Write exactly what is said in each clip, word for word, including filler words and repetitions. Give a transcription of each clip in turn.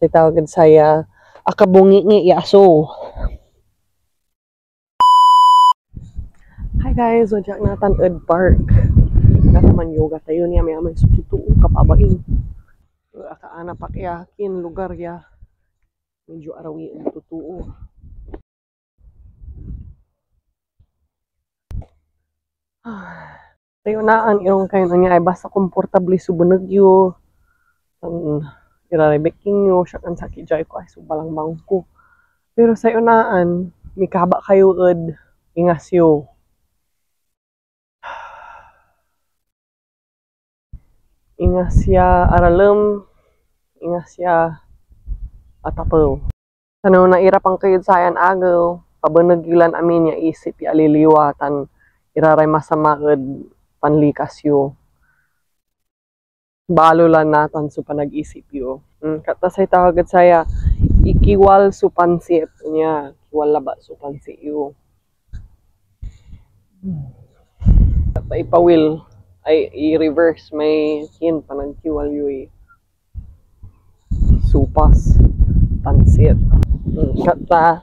Say tawag ed saya, akabungingi ya aso. Hi guys, wadya ak natan ed park. Natan man-yoga tayo nia, may amay so totoo, kababain. Akaanap ak ya, kin lugar ya. Medyo arawi ang totoo. Say onaan, irong kayo nia ay basta komportable so beneg yo. Tan iraray biking yo, siak ansakit jay ko ay so balangbang ko. Pero say onaan, mikaba kayo ed ingas yo. Ingas ya aralem, ingas ya atapew. Tan no nairapan kayod sayan agew, pabeneg yo lan amin ya isip ya aliliwa tan iraray masama ed panlikas yo. Balo la natan so panag-isip yo. Hmm, kata say tawag ed saya, ikiwal so pansit. Nia, kiwal labat so pansit yo. Kata ipawil, ay, i-reverse may kin panagkiwal yoy sopas, pansit. Hmm, kata,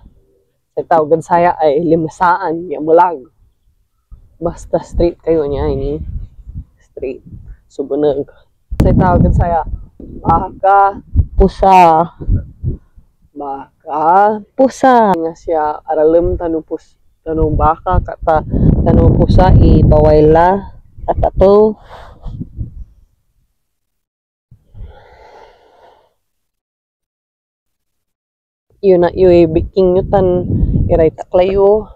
say tawag ed saya ay limsaan ya melag. Basta straight kayo nia, ini. Straight. So, beneg. Say tawag ed saya, baka, pusa. Baka, pusa. Nga siya, aralem tano pus-, tano baka, kata, tano pusa, ibaway la, atapew. Iyona yoy biking yo tan iray takla yo.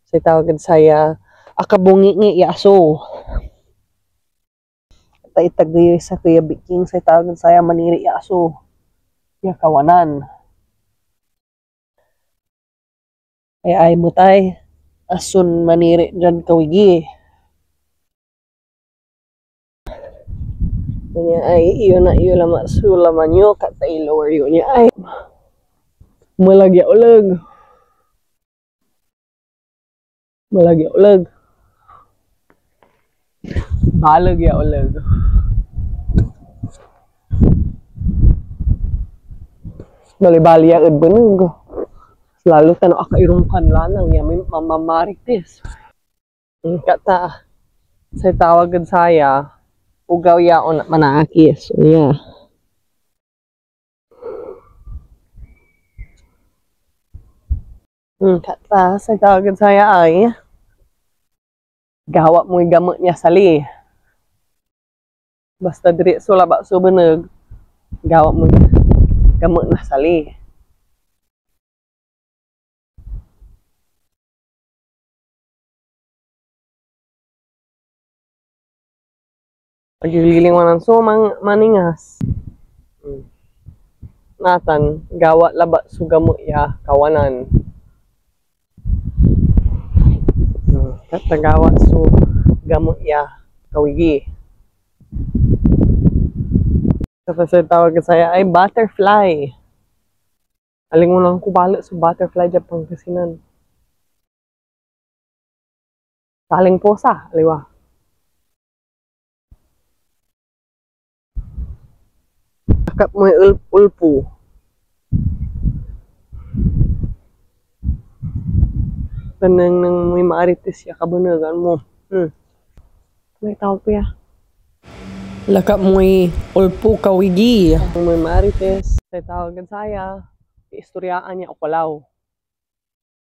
Say tawag ed saya, akabungingi ya aso. Ta itagey yoy sakey a biking, say tawag ed saya, maniri ya aso. Ya kawanan. Ay, ay met ay, ason maniri diad kawigi. Nia ay, iyona yo laman so laman yo, kata i-lower yo nia ay. Melag ya oleg. Melag ya oleg. Baleg ya oleg. Balibali ya ed beneg. Lalo tan no akairong kan lanang ya may mamamarites. Kata, say tawag ed saya, ugaw ya on manaakis. Nia. Hmm, kata, say tawag ed saya ay, gawa moy gamet ya sali. Basta diri so labat so beneg, gawa moy gamet na sali. Paglilingwanan so man-, maningas. Hmm. Natan, gawa labat so gamet ya kawanan. Hmm. Kata gawa so gamet ya kawigi. Kata say tawag ed saya ay butterfly. Alingonan ko balet so butterfly diad Pangasinan. Saling pusa, aliwa. Akap moy ul-, ulpo. Tanengneng moy maarites ya kabenegan mo. Hmm. May tawag ko ya. Lakap moy ulpo kawigi. Moy maarites, say tawag ed saya, istoryaan ya okolaw.